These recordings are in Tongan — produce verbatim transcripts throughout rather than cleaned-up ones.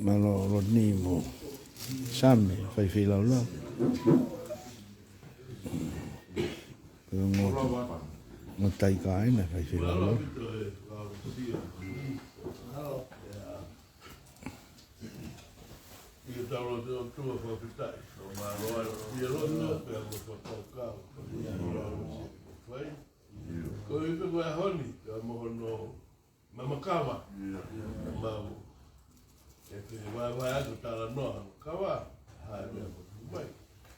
Mālō Loni mo Same, fai feilaulau. Ko e ongo, ongo taika ena, fai feilaulau. Ko e ʻuhinga ko e ʻaho ni, ka mo hono mamakava. Mau. E te vaevae atu talanoa, kava, hai mea mo tu mai.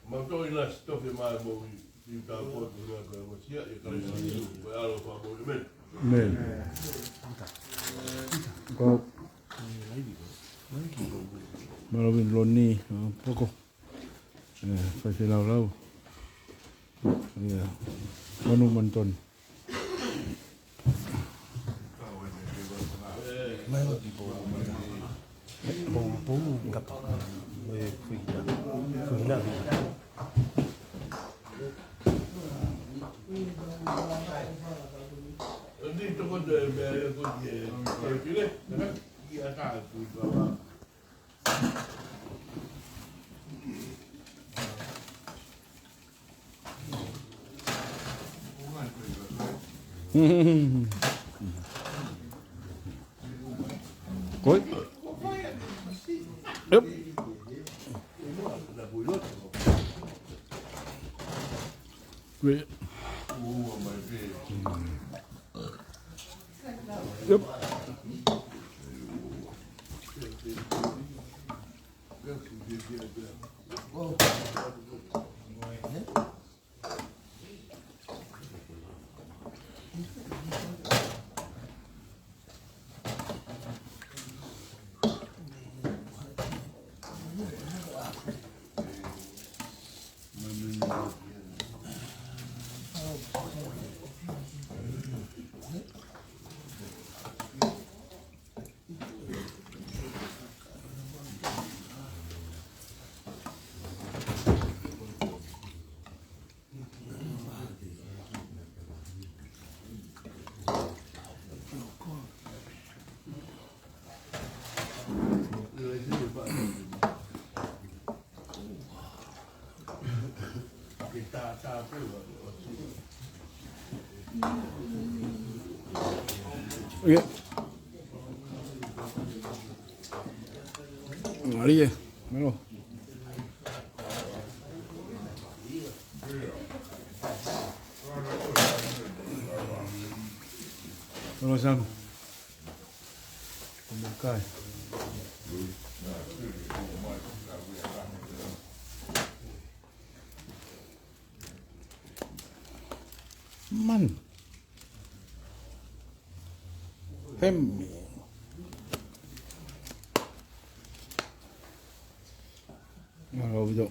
Mau tō ina sitoke mai mo i, i ta po tu na ko mo sia, e kare si, ko e ʻAlo Fakamoʻui. Amen. Amen. Ko. Mālō Loni, ʻa, Poko. E, fai feilaulau. Ia. Manu Mantoni. Koi. Yep. Koi. Yep. Ia. Maria, melo. Melo Sam. Ko e meʻa kai. Man. Hemi. Mālō ʻaupito.